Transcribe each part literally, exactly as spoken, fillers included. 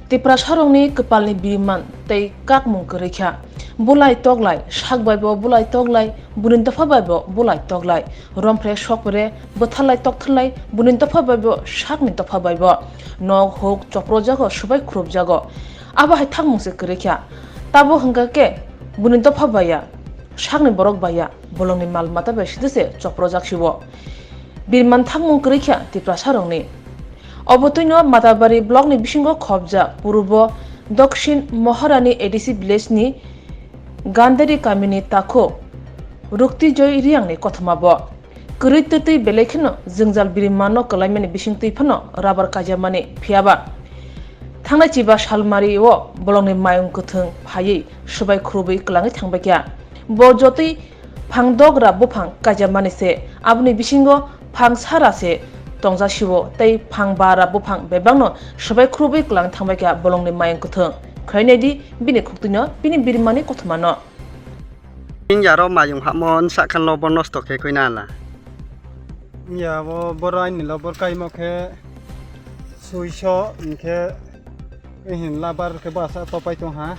Tiprasarokni kwpalni biriman tei kakmung kwrwi kha. Bulai toklai, sak bai bo bulai toklai, buini dopha bai bo bulai toklai. Romphre sokphre, bwtharlai toktharlai, buini dopha bai bo, sakni dopha bai bo. Nok huk choprojago, swbai khurupjago. Abo hai thangmung se kwrwi kha. Tabuk hwnkha khe buini dopha bai ya, sakni borok bai ya, bolongni mal mata bai side se choprojak si o. Biriman thangmung kwrwi kha Tiprasarokni. Obo twino Matabari blockni bisingo khopjak Purbo Dokshin Maharani A D C village ni Gandari kamini takhuk Rukti Joy Riyangni kothoma bo. Kwrwi twtwi belai kheno jwngjal birimano kwlaimani bisingtwi phano rubber kaijamani phiyaba. Thangnai chiba salmari o bolongni mayung kwthwng phaiwi swbai khurubwi kwlangwi thangbaikha. Bo jotwi phang dogra buphang kaijamani se, aboni bisingo phang sara se tongjak sio tei phang bara buphang bebakno swbai khurubwi kwlangwi thangbaikha bolongni mayung kwthwng. Khainai di bini khuktwino, bini birimani kothomano. Injaro mayung hamo sak khan lobo nosto khe koi na la. Ya bo boro aini lobor kaimo khe suiso, hinkhe ehin labar khe basa topai tong ha.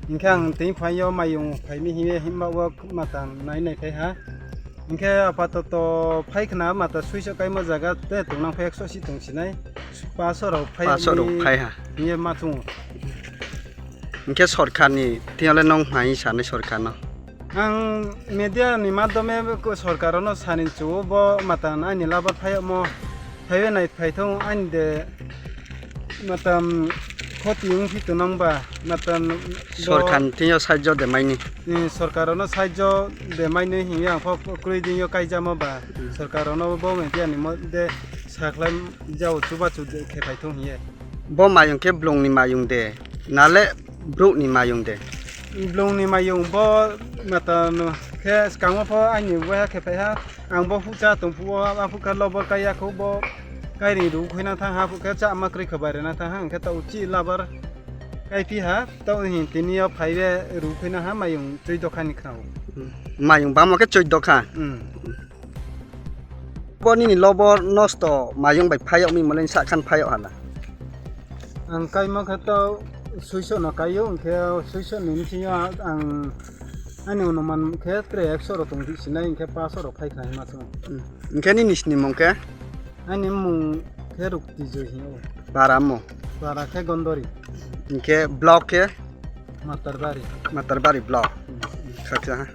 Hinkhe ang tini phaio mayung phaini hiye himba o mata nai nai phai ha. Hinkhe apatoto phai khna mata suiso kaimo jaga te tongnang phai ekso si tong sinai. Paso rok phai Paso rok phai ha. Hiye ma tongo. Hinkhe sorkarni tiyale nong nai sanai sorkarno. Ang media ni madhyome ko-, sorkar no sani chu bo matan ani labar phayamo phaiwe nai phaithong ani de matan khoti wng phi tonang ba matan bo Sorkar ni tiyao sahajyo de maini. Ni sorkar no sahajyo de maini hiya ang pho kwrwi din yo kaijamo ba Hmm. sorkar no bo media ni mo-, de sakhlai jao chuba chu de khe phaithong hiye. Bo mayung khe blong ni mayung de. Nale bruk ni mayung de. Blong ni mayung bo mata no khe skango pho ani waiha khe phaiha ang bo hucha tong phuo a phukha lobor kaiya kho bo kairi ru khuina thang ha phukha cha ma kri khabai rena thang ha hwnkhe ta uchi labar kai phi ha ta hin tini yo phai be ru khuina ha mayung choi dokha ni khna o. Mayung bamo khe choi dokha. Hmm. Bo nini lobor nosto mayung bai phayok mi mole sak khan phayok hala. Ang kaima khe to suiso no kaio, hwnkhe suiso ni bisingo ang ani onuman khe tre ekso rok tong di sinai, hwnkhe paso rok phai kha hima song. Hmm. Hwnkhe nini sini mung khe? Ani mung khe Rukti Joy hino. Para mo? Para khe Gondori. Hwnkhe block khe? Matarbari. Matarbari block. Hmm. Khaksa ha.